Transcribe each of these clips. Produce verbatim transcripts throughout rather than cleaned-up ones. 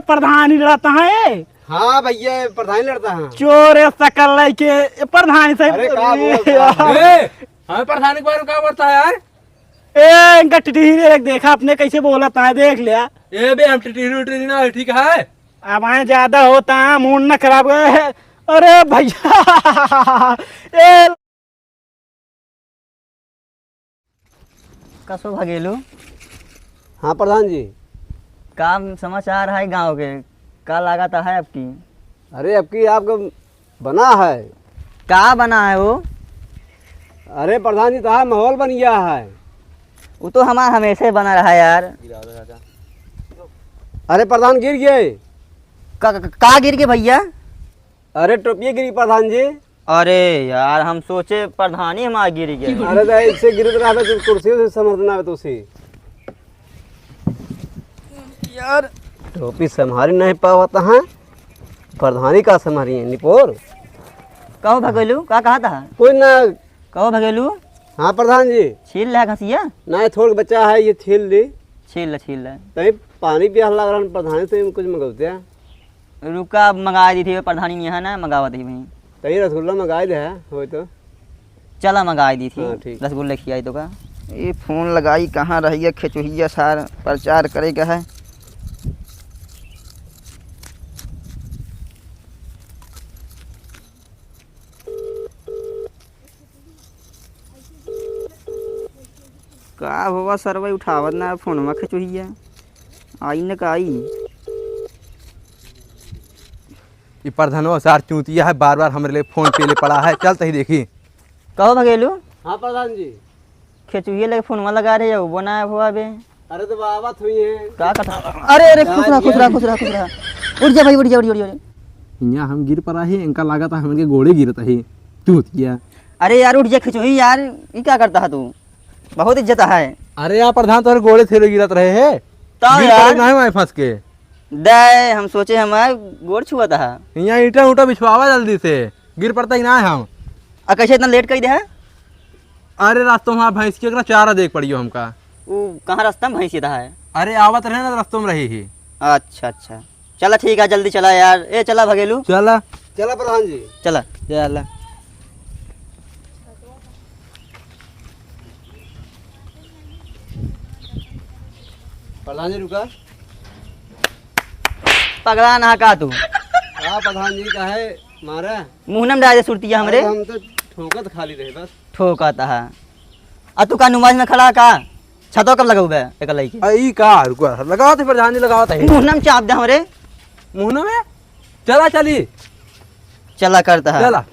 प्रधानी लड़त है। हाँ भैया, प्रधानी लड़त है। चोर है सकल लइके, ए, प्रधानी से अरे, का बोलत है? ए, हमें प्रधानी के बारे में का बोलत है यार? ए, इनका टिटही रे, देखा अपने कैसे बोलत है, देख लिया। ए बे, हम टिटही उटही ना, ठीक है? अब आए ज्यादा होत है, मूड ना खराब करे। अरे भैया, ए, कसो भगेलू? हाँ प्रधान जी। का समाचार है गाँव के? का लागत है अबकी? अरे अबकी आपका बना है। का बना है वो? अरे प्रधान जी, तो है, माहौल बन गया है। वो तो हमार हमेशे बना रहा है यार। अरे प्रधान गिर गए। का, का, का गिर गए भैया? अरे टोपिए गिरी प्रधान जी। अरे यार, हम सोचे प्रधानी हमार गिर गए। अरे तो ऐसे गिरत रहबे तो कुर्सी से समझना है तो उसी। यार, टोपी संभारी नहीं पावत है, प्रधानी का संभारी है निपोर। कहो भगेलू, का कहत है? कोई ना। कहो भगेलू। हाँ प्रधान जी। छील ले घसिया। नहीं, थोड़ बचा है, ये छील ली। छील ले, छील ले। तहीं पानी पियास लग रहा है, प्रधानी से कुछ मंगौते हैं। रुका, अब मंगा दी थी, प्रधानी नहीं है ना, मंगावत ही वहीं। तहीं रसगुल्ला मंगाई दे, होय तो। चला, मंगाई दी थी। हाँ, ठीक। रसगुल्ला खियाई तो का। ये फोन लगाई, कहाँ रह गया खेचुहिया सार, प्रचार करे का है। का होवा सरवा, उठावत ना फोनवा खेचुहिया। आई न का आई। ई प्रधानवा सार चूतिया है, बार बार हमरे लिए फोन पे ले पड़ा है। चल तही देखी। कहो भगेलू। हाँ प्रधान जी। खेचुहिया लगे फोनवा लगा रहे हो, वो ना हुआ बे। अरे तो बाबा थुई है। का कथा? अरे, अरे, खुश रहा, खुश रहा, खुश रहा, खुश रहा। उठ जा भाई, उठ जा, उठ जा, उठ जा। यहाँ हम गिर पड़ा है, इनका लागत है हमन के गोड़े गिरत है। चूतिया। अरे यार, उठ जा खेचुही यार, ये क्या करता है तू? बहुत इज्जत है। अरे यार प्रधान, तोहरे गोड़े थेले गिरत रहे है। तो गिर यार। पड़े ना है वहीं फंस के। दे, हम सोचे हमार गोड़ छुअत है। यहाँ ईंटा उटा बिछवावा जल्दी से, गिर पड़ता ही ना है हम। आ कैसे इतना लेट कर दे है? अरे रास्ता में भैंस के एकरा चारा देख पड़ियो हमका। वो कहाँ रास्ता में भैंस के है? अरे आवत रहे ना, रास्ता में रही ही। अच्छा, अच्छा। चला ठीक है, जल्दी चला यार। ए, चला भगेलू। चला। चला प्रधान जी। चला। चला। प्रधान जी रुका। पगला ना का तू? हाँ प्रधान जी, काहे मारा? मुँह नम डाल दे सुरतिया हमरे। अरे हम तो ठोकत खाली रहे बस। ठोकत है। आ तू का नुमाज में खड़ा का? छतो कब लगौबे एक लइके? आ, ई का? रुको, लगावत है प्रधान जी, लगावत है। मुँह नम चाप दे हमरे। मुँह में? चला चली। चला करता है। चला।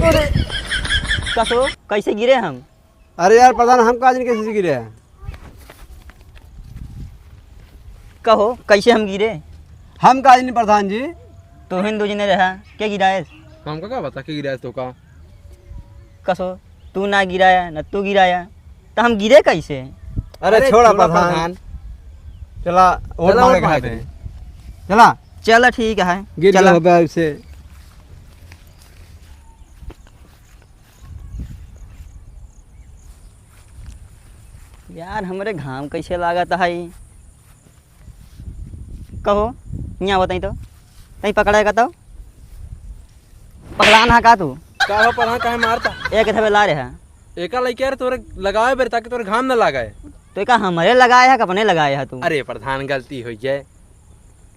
अरे, कसो, कैसे गिरे हम? अरे यार, पता ना हम का जाने कैसे गिरे हैं। कहो, कैसे हम गिरे? हम का जाने प्रधान जी। तो हिंदू जी ने रहा, के गिराए? हमका का बता, के गिराए तो का? कसो, तू ना गिराया, न तू गिराया, तो हम गिरे कैसे? अरे अरे छोड़ा छोड़ा प्रधान। प्रधान। चला, वोट चला, मांगे वोट कहाँ मांगे। पे? चला। चला, ठीक है, गिर चला। गया होगा उसे। यार, हमरे घाम कैसे लागत है? कहो, हियाँ बताई तो, तई पकड़े का तो? पकड़ान है का तू? का हो, पकड़ान काहे मारता? एक धबे ला रहे हैं। एका लइके यार तोरे लगावे बेर, ताकि तोरे घाम न लागे। तो एका हमरे लगाए है कि अपने लगाए है तू? अरे प्रधान, गलती हो जाए।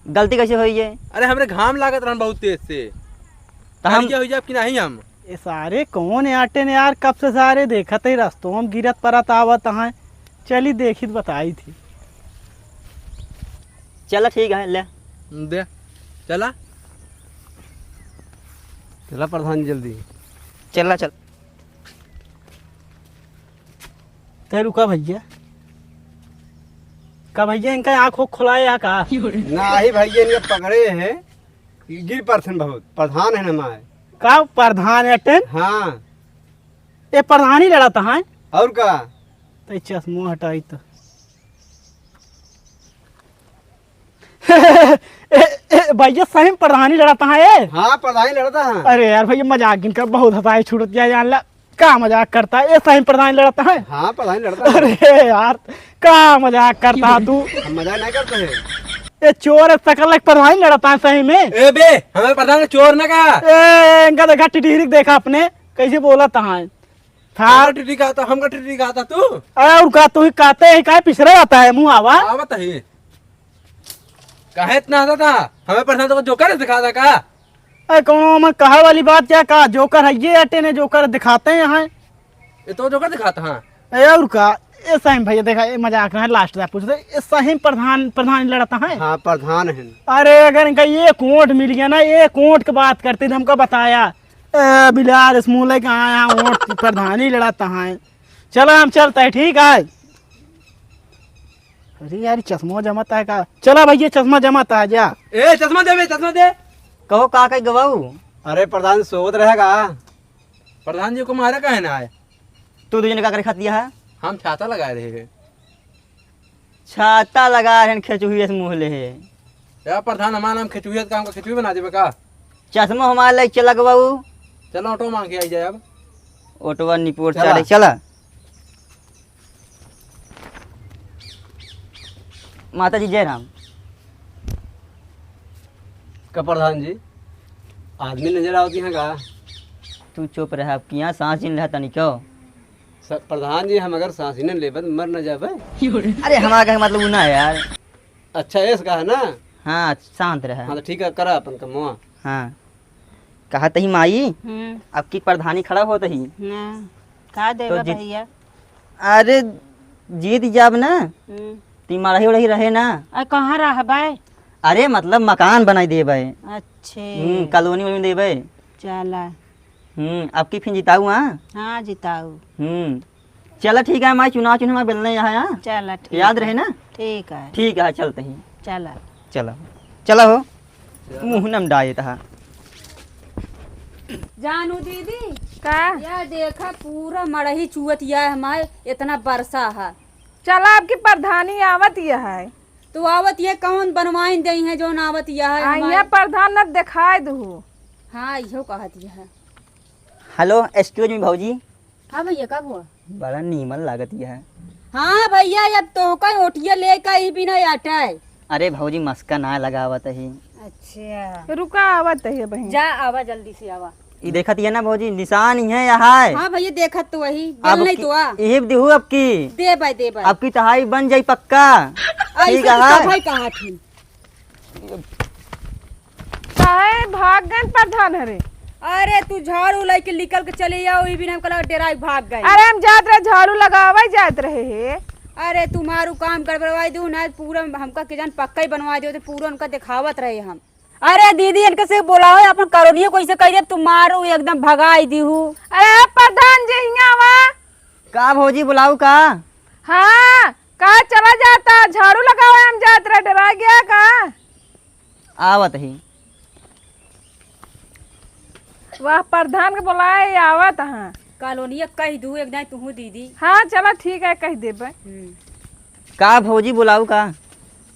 गलती कैसे होई है? अरे, हमरे घाम लागत रहन बहुत तेज से। तो हम करिया हो जाब कि नहीं हम? ए सारे कौन आटे ने यार, कब से सारे देखत ही रस्तों में गिरत परत आवत हैं। चली देखी तो बताई थी। चला ठीक है, ले। दे, चला। चला प्रधान जी जल्दी। चला, चल। ते रुका भैया, का भैया इनका आँख खोलाए है का? नाही भैया, इनका पकड़े हैं, गिर परथन बहुत, प्रधान है ना हमारे। का प्रधान है टेन? हाँ। ये प्रधानी लड़त है? और का? ते चश्मो हटाई तो। ए, ए, भैया सही में प्रधानी लड़त है ये? हाँ, प्रधानी लड़त है। अरे यार भैया, मजाक इनका बहुत हंसाए छूटत जाए, जान ला। का मजाक करता है? ये सही प्रधान लड़ता है? हाँ, प्रधान लड़ता है। अरे यार, का मजाक करता है तू? हम मजाक नहीं करते हैं। ये चोर है, सकल एक प्रधान लड़ता है सही में। ए बे, हमें प्रधान चोर ना कहा। ए, इनका देखा, टिटहिरी देखा अपने, कैसे बोलत है। हमका टिटहिरी कहता, हमका टिटहिरी कहता तू? अरे और का, तू ही कहते हैं, काहे पिछड़े रहता है मुँह आवा? आवत है। काहे इतना हंसत है? हमें प्रधान तो जोकर दिखाता का? अरे कौनो हमें कहे वाली बात क्या, का जोकर है ये अटे ने, जोकर दिखाते हैं यहाँ। ये तो जोकर दिखाता है। ए, और का? ए, सही में भैया देखा, ये मजाक ना है, last ला पूछ दे। ये सही में प्रधान, प्रधान लड़ता है? हाँ, प्रधान है। अरे अगर इनका एक वोट मिल गया ना, एक वोट की बात करते थे, हमका बताया। ए, बिलार इस मुँह लेके आया, वोट प्रधान ही लड़ता है। चलो हम चलते हैं, ठीक है? अरे यार, चश्मा जमाता है का? चला भैया, चश्मा जमाता है जा। ए, चश्मा दे बे, चश्मा दे। कहो का कही गवाऊ? अरे प्रधान सोवत रहेगा। प्रधान जी को मारा काहे ना आए? तू दुइ जने का करे खातिया है? हम छाता लगाए रहे हैं। छाता लगा रहे हैं, खेचुही से मुँह ले है। यार प्रधान, हमारा नाम खेचुही है, तो हमका खेचुही बना देबे का? चश्मा हमारे लगे चला गवाऊ। चलो ऑटो मांग के आई जाए अब। ऑटोवा निपोर चला। चारे चला। माता जी, जय राम। का प्रधान जी, आदमी नजर आवत यहाँ का? तू चुप रह, अब किहाँ सांस जिन रहा तनी क्यों? स-, प्रधान जी, हम अगर सांस ही न लेबे, तो मर न जाबे। अरे, हमारा कहे मतलब उ ना है यार। अच्छा, ऐस कहा ना? हाँ, शांत रह। हाँ, तो ठीक है, करा अपन कमवा। हाँ। कहत ही माई, हम्म। अब की प्रधानी खड़ा होत ही। ना, का तो देबा जीत-, भैया? अरे, जीत जाब ना, हम्म। ती मड़ही उड़ही रहे ना। अरे, कहाँ रहबे? अरे, मतलब मकान बनाई देबे। अच्छे। हम्म, कॉलोनी वोलोनी देबे। चला। हम्म, अब की फिर जिताऊ, हाँ? हाँ, जिताऊ। हम्म। चला ठीक है, माई चुनाव चिन्ह हमार बेलने यहाँ, हाँ? चला ठीक याद है। रहे ना? ठीक है। ठीक है, चलते ही। चला। चला। चला हो। चला। मुँह नम डाए तहा। जानू दीदी। का? या देखा पूरा मड़ही चुअत या हमारे इतना बरसा है। चला अब की प्रधानी आवत यह है। तो आवत ये कौन बनवाइन देइ है जौन आवत यह है आ, हमारे? ये प्रधान न देखाए दू। हाँ, इहो कहत यह है। Hello, excuse me भौजी। हाँ भैया, का हुआ? बड़ा नीमन लागत यह है। हाँ भैया, अब तोहका ओटिया लेके ही बिना अटाए। अरे भौजी, मस्का ना लगावत ही। अच्छा। रुका, आवत है बहिन। जा, आवा, जल्दी से आवा। ई देखत ये ना भौजी, निशान ही है, यहाँ है। हाँ भैया, देखत तो वही। अब बेल नहीं की, तो आ। इही दिहू अब की। देबे, देबे। अब की तहाई बन जाई पक्का। ऐसे ठीक तो है। सफाई कहा थी। काहे भाग गए प्रधान हरे? अरे तू झाड़ू लेके निकल के चले आओ, ई बिना हमका लगा डेराई भाग गए। अरे हम जात रहे झाड़ू लगावे जात रहे हे। अरे तुम्हारू काम गड़बड़वाई दू ना, पूरा हमका के जान पक्का ही बनवा दो, तो पूरा उनका दिखावत रहे हम। अरे दीदी, इनके से बोलाओ, अपन कॉलोनिया को ऐसे कह दे, तुम्हारू एकदम भगाई दीहू। अरे प्रधान जी, हियाँ आवा। का भौजी, बुलाऊ का? हाँ, का चला जाता, झाड़ू लगावे हम जात रहे, डेरा गया का? आवत ही। वाह, प्रधान के बोलाए, आवत हाँ। कॉलोनिया कह दू, एक दाई तुहू दीदी। हाँ, चला ठीक है, कह देबे। हम्म। का भौजी, बुलाऊ का?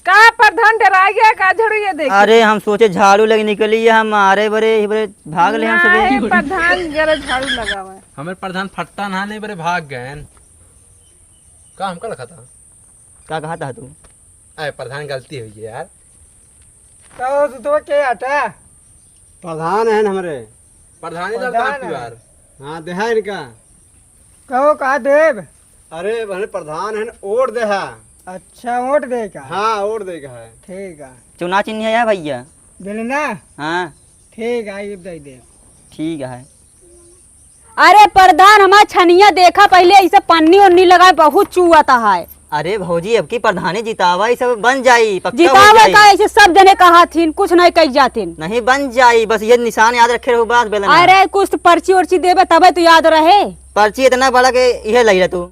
का प्रधान डेरा गया का झाड़ू ये देख? अरे, हम सोचे झाड़ू लेके निकली है, हम अरे बरे, ही बरे भाग ले हम सबे। नहीं, प्रधान जरा झाड़ू लगावे। हमें प्रधान फट्टा ना नहीं बरे भाग गए। का हमका लगा था? का कहा था तू? अरे, प्रधान गलती हुई है यार। का हो, तू तो के हटा? प्रधान है हमरे। प्रधान ही प्रधान गलती है। बार। हाँ, देहा इनका। कहो, का देब? अरे, बहन प्रधान है, वोट देहा। अच्छा, वोट दे का? हाँ, वोट दे का है। ठीक है। चुनाव चिन्ह है भैया? बेलना? हाँ। ठीक है, ये दे दे। ठीक है। अरे प्रधान, हमार छनिया देखा पहिले, इसे पन्नी ओन्नी लगाए, बहुत चुआता है। अरे भौजी, अब की प्रधानी जितावा, ई सब बन जाई, पक्का हो जितावे जाई। का, ऐसे सब जने कहा थीन, कुछ नहीं कही जातीन। नहीं, बन जाई, बस ये निशान याद रखे रहो, बस बेलन। अरे कुछ तो पर्ची उर्ची देबे तबे तो याद रहे। पर्ची इतना बड़ा के इहे लई रह तू।